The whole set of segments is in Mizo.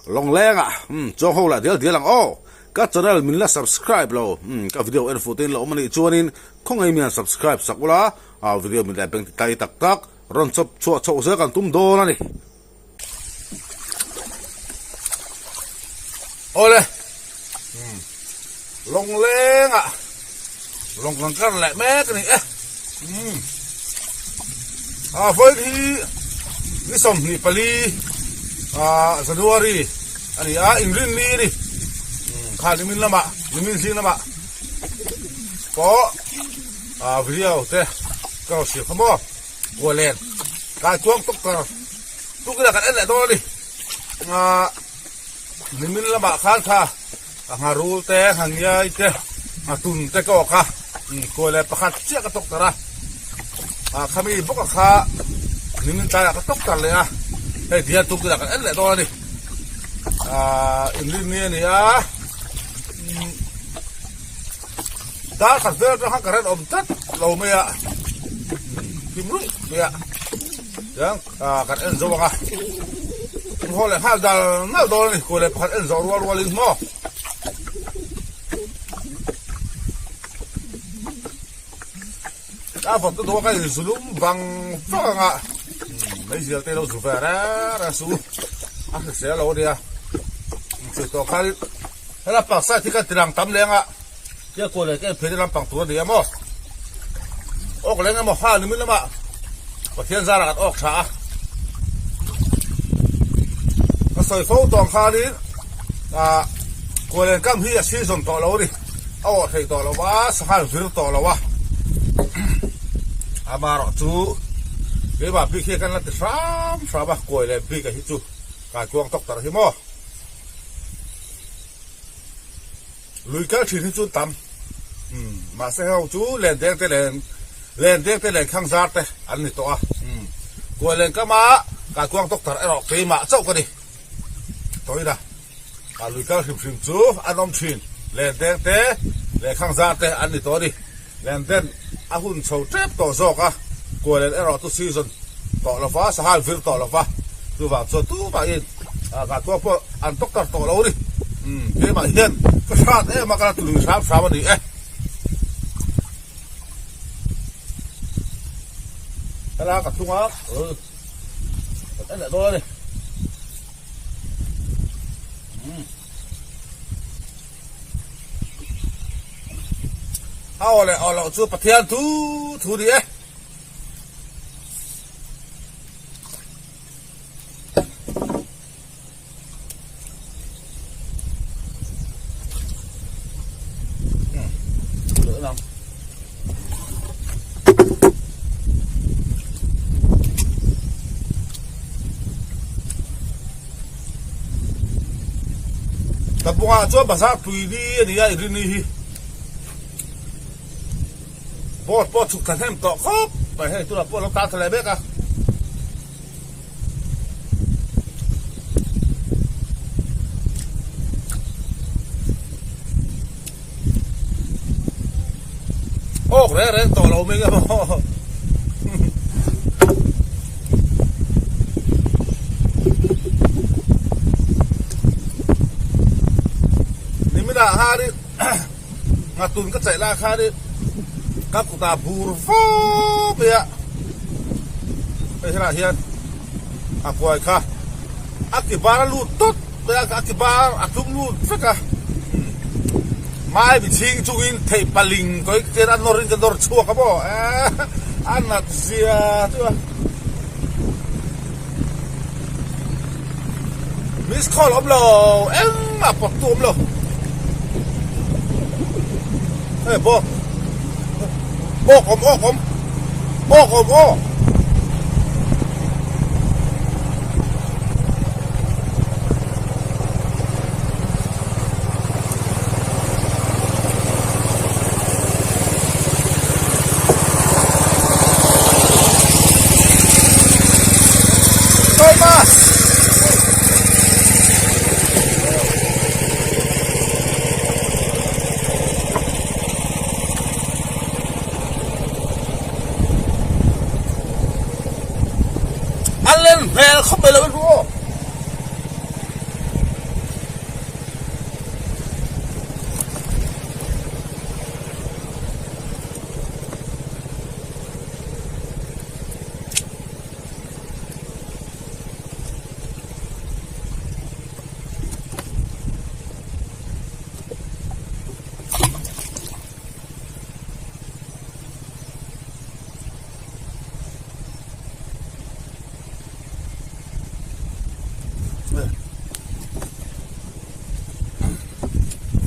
Lawngleng ah umm chuang ho lah dial dial ang aw. Ka channel min la subscribe lo umm ka video en fuh te in la awm a nih chuanin khawngaih mian subscribe sak ula ah video min la beng ti tlai tak tak rawn chawp chhuah chhoh zel kan tum dawn a ni. Awle umm Lawngleng ah lawng kan kar leh mek a ni e umm ah vawiin hi ni 24 ah January a ni a inrinni a ni umm kha nimin lamah nimin zing lamah pawh ah video te ka rawn siam kha maw kualen kai kuang tawk tar tukin ah kan en leh dawn a ni ah nimin lamah khan kha. A ngharul te, nghangiai te, nghatun te ka awk a, kuai leh pakhat chiah ka tawk tar a, ah khami bawk a kha nimin tlaiah ka tawk tar leh a, hei ti hian tuktin ah kan en leh dawn a ni, ah inrinni a ni a, dar khat vel atang khan current awm tlat lo mai a, thim ruih mai a, tiang ah kan en zo ang a haw leh nghal dal nal dawn a ni kuah leh pakhat en zawh rual rual in maw a vawt na duh a ka in zulum vang vang ang a meizial te lo zu ve reng reng su a hrisel lo a nia chu tawh khan helai park side hi kan ti lang tam leng a tia kuah leh ka en phei te lampang tur a ni a maw awk leng emaw ha ni min lamah Pathian zarah kan awk tha a ka sawi fo tawng khanin ah kualen kam hi a season tawh lo a ni a awh theih tawh lo va sanghal vir tawh lo a amaherawh chu keimah bik hi kan la ti hram hram a kuai leh bik a hi chu kaikuang tawk tar hi maw. Lui kal thin hi chu tam umm mahse ho chu len deng te len len deng te len khang zar te an ni tawh a umm kuai len kama kaikuang doctor erawh keimah chauh ka ni tawina ah lui kal hrim hrim chu an awm thin len deng te len khang zar te an ni tawh a ni len den a hun chho tep tawh zawk a kuai len erawh chu season tawh lova sahal vir tawh lova chuvang chuan tumahin ah kaikuang pawh an doctor tawh lo a ni umm keimah hian ka hrat em a ka la tului hram hram a ni e helai ka thung a kan en leh dawn a ni umm a aw leh aw loh chu Pathian thu thu a ni e. Tabungah chuan bazar tui ni a ni a i rin ni hi board pawh chhuk thla hnem tawh khawp mai hei tunah pawh a lo tan thla leh mek a. Awk reng reng tawh lo mai nge maw. Niminah khanin ngatun ka chaih lai khanin ka kutah bur vawp mai a hei helaiah hian a kuai kha a ki bar a lut tawt mai a a ki bar a tlum lut vek a mai mi chhing chungin theih paling tawih ten a nawrin ka nawr chhuak a maw a nat zia chu a miss call awm lo engmah pawt tu awm lo hei bawk awk awm awk awm awk awm aw.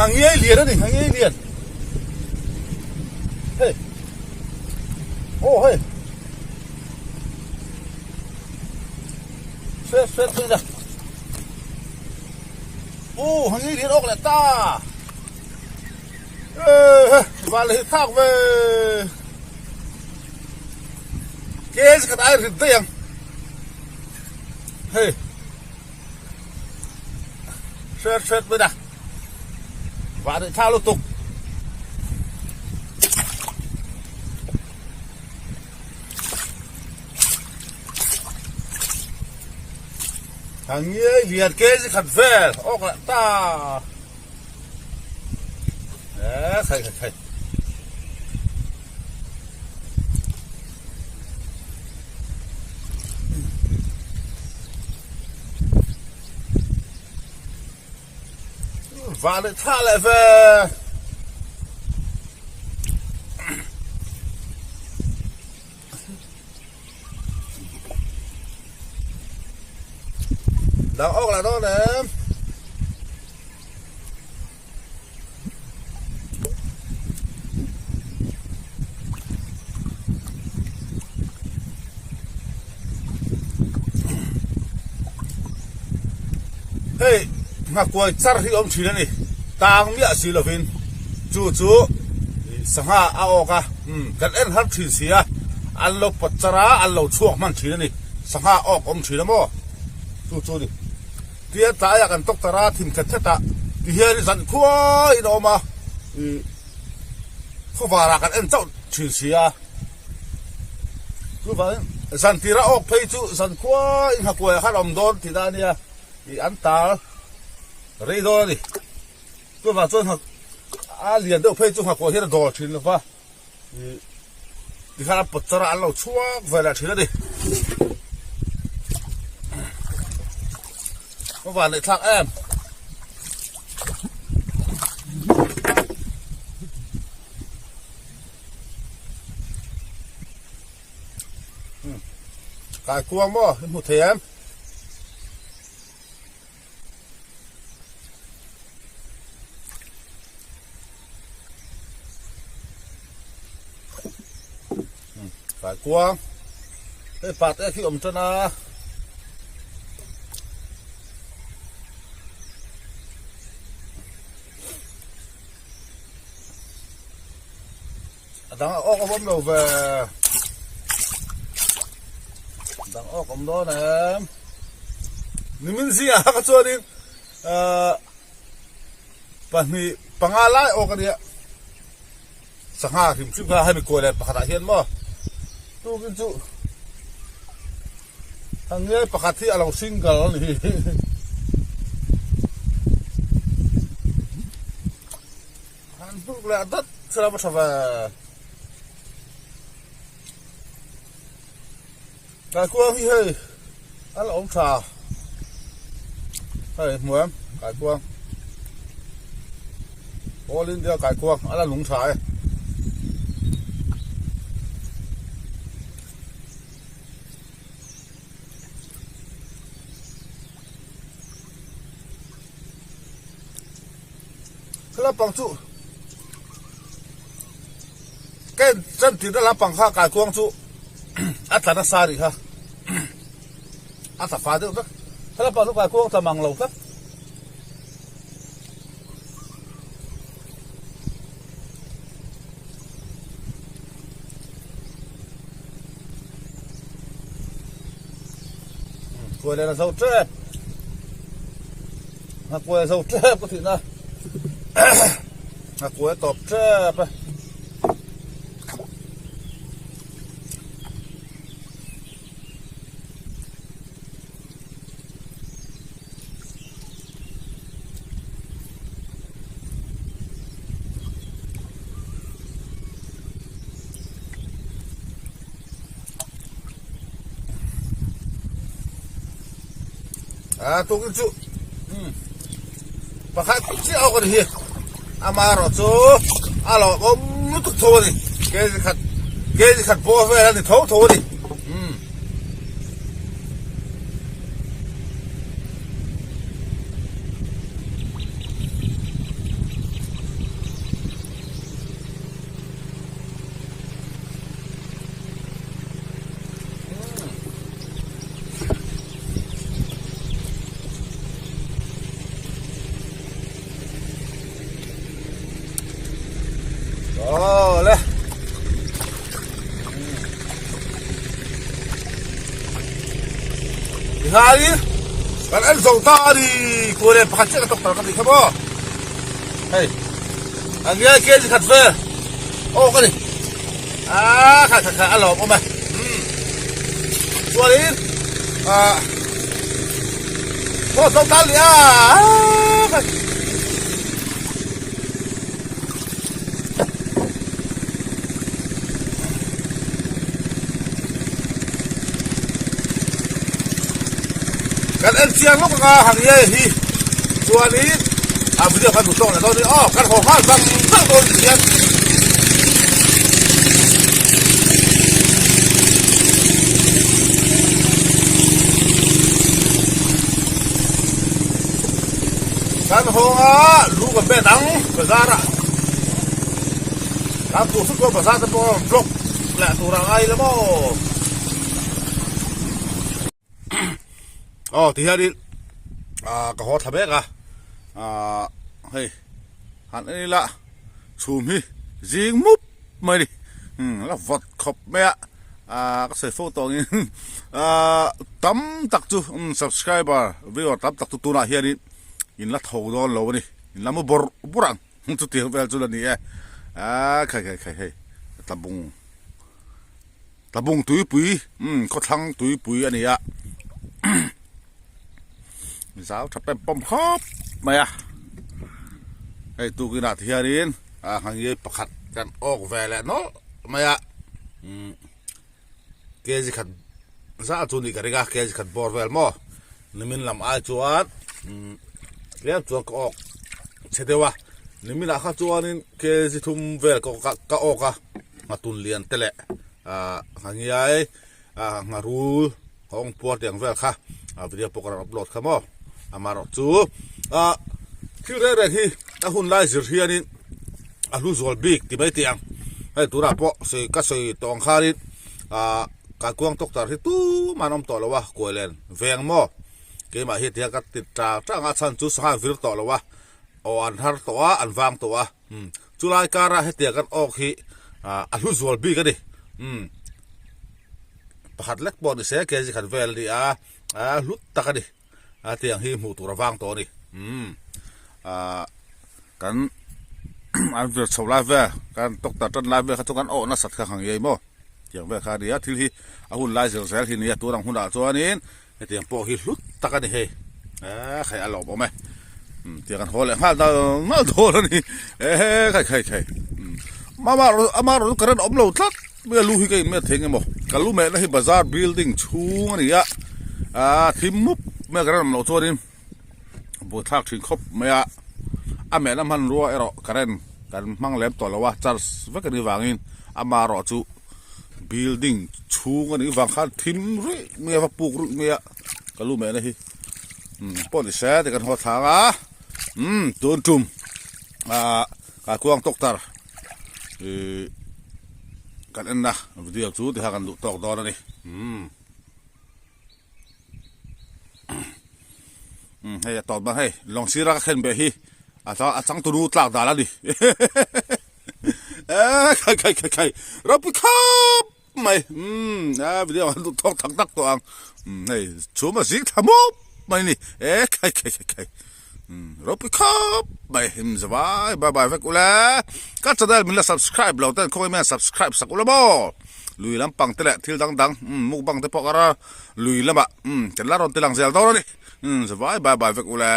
Nghangiai lian a ni, nghangiai lian. Hei. Aw hei. Hret hret mai na. Aw nghangiai lian awk leh ta. Ehe, van leh hi thlak ve. Kg khat ai rit daih ang. Hei. Hret hret mai na. Van leh thlak lutuk. Thlangiai lian kg khat vel awk leh ta. Eee khai khai khai. Vah leh thlah leh ve. Dang awk lah dawn em. Hei nghakuai char hi awm thin a ni tang miah si lovin chu chu sangha a awk a umm kan en har thin si a an lo pawt char a an lo chhuak hman thin a ni sangha awk awm thin a maw chu chu a ni. Tia tlaiah kan tawk tar a thim khet khet a tihian zan khuaiin a awm a ih khawvarah kan en chauh thin si a chuvangin zan tira awk phei chu zan khuaiin nghakuaiah khan a awm dawn tih na a nia ih an tal rei dawn a ni chuvang chuan a lian deuh phei chu nghakuai hian a dawl thin lo va. Ih tikhan a pawt char a an lo chhuak ve leh thin a ni. Ka van leh thlak em. Hmm. Kai kuang maw i hmu thei em? Kai kuang hei pat ek hi awm tan a a dang awk a awm lo ve dang awk awm dawn em nimin zingah kha chuanin ahh pahnih panga lai awk a nia sangha hrim hrim kha hemi kawi leh pakhatah hian maw tukin chu thangngei pakhat hi a lo single a ni han hnuk leh dat sela va tha ve Kaikuang hi hei a la awm tha hei hmu em kaikuang All India kaikuang a la nung tha e. Lampang chu ken chan tirna lampang kha kaikuang chu a tla nasa rih kha a tla fa deuh vek lampang chu kaikuang tla mang lo tlat. Kuai leh na zo tep a kuai zo tep ka thih na a kuai tawp tep a. A tukin chu pakhat chiah awk a ni hi amaherawh chu a lawmawm lutuk tho a ni kg khat kg khat bawr vel a ni tho tho a ni. Tikhain kan en zo ta a ni, kualem pakhat chiah ka tawk tar ka tih kha maw. Hei a ngiai kg khat vel awk a ni, aaa khai khai khai a lawm awm e. Chuanin ah pawh zo ta leh a aaa khai. Kan en chiang lawk anga hang nge hi chuanin a video khan hmu tawk leh dawn a ni aw kan haw nghal vang vang dawn ti hian. Kan hawng a lu kan bet ang bazar ah kan puh thut pawh bazar te pawh a rawn vlog leh tur a ngai la maw aw ti hianin ah ka haw thla mek a ah hei han en ila chhum hi zing mup mai a ni umm la vawt khawp mai a ah ka sawi fo tawh angin ah tam tak chu umm subscriber viewer tam tak chu tunah hianin in la tho dawn lo a ni in la mu bawrh bawrh ang chutiang vel chu la ni e ah khai khai khai hei tlabung tlabung tuipui umm khawthlang tuipui a ni a zau tha pem pawm khawp mai a hei tukinah te hianin ah nghangiai pakhat kan awk ve leh nawlh mai a umm kg khat zah chu nih ka ring a kg khat bawr vel maw nimin lam ai chuan umm tlem chuan ka awk chhe deuh a niminah kha chuanin kg thum vel ka ka awk a nghatun lian te leh ah nghangiai ah ngharul Hawng puar tiang vel kha a video pawh ka rawn upload kha maw amaherawh chu ah thil reng reng hi a hun lai zir hianin a hlu zual bik ti mai teh ang hei tunah pawh sawi ka sawi tawh ang khanin ah kaikuang doctor hi tumah an awm tawh lo a kuai len veng maw keimah hi tiang ka ti tang tang a chhan chu sangha vir tawh lo a aw an har tawh a an vang tawh a chulai karah hetiang kan awk hi ah a hlu zual bik a ni umm. Pakhat lek pawh ni se kg khat vel a ni a, a hlut tak a ni. A tiang hi hmuh tur a vang tawh a ni. Umm ah kan an vir chho lai vel kan doctor tan lai vel kha chu kan awh nasat kha hang ngei maw tiang vel kha a ni a, thil hi a hun lai zir zel hi a ni a, tun ang hunah chuanin hetiang pawh hi hlut tak a ni hei eee khai a lawm awm e umm tiang kan haw leh nghal dal nal dawn a ni ehe khai khai khai umm mama ama rawn current awm lo tlat mai a lu hi ka in met thei nge maw ka lu mehna hi bazar building chhung a ni a aaa thim mup mai a current awm loh chuanin buaithlak thin khawp mai a a mehna hmanrua erawh current kan hmang lem tawh lo a charge vek a nih vangin ama erawh chu. Building chhung a nih vang khan thim ruih mai a va puk ruih mai a ka lu mehna hi umm pawh ni se ti kan haw thlang a umm tun tum ah kaikuang doctor ihh kan en na video chu ti kha kan duh tawk dawn a ni umm. Umm hei a tawp dawn hei lawng sira ka khen beh hi a a changtunu tlak dan a ni eee khai khai khai khai ropui khawp mai umm a video an duh thawk tak tak tawh ang umm hei chhum a zing thla mup mai a ni eee khai khai khai khai umm ropui khawp mai umm zavai bye bye vek ula ka channel min la subscribe lo ten khawngaih hian subscribe sak ula maw. Lui lampang te leh thil dang dang umm mukbang te pawh kara lui lamah umm kan la rawn ti lang zel dawn a ni umm zavai bye bye vek ule.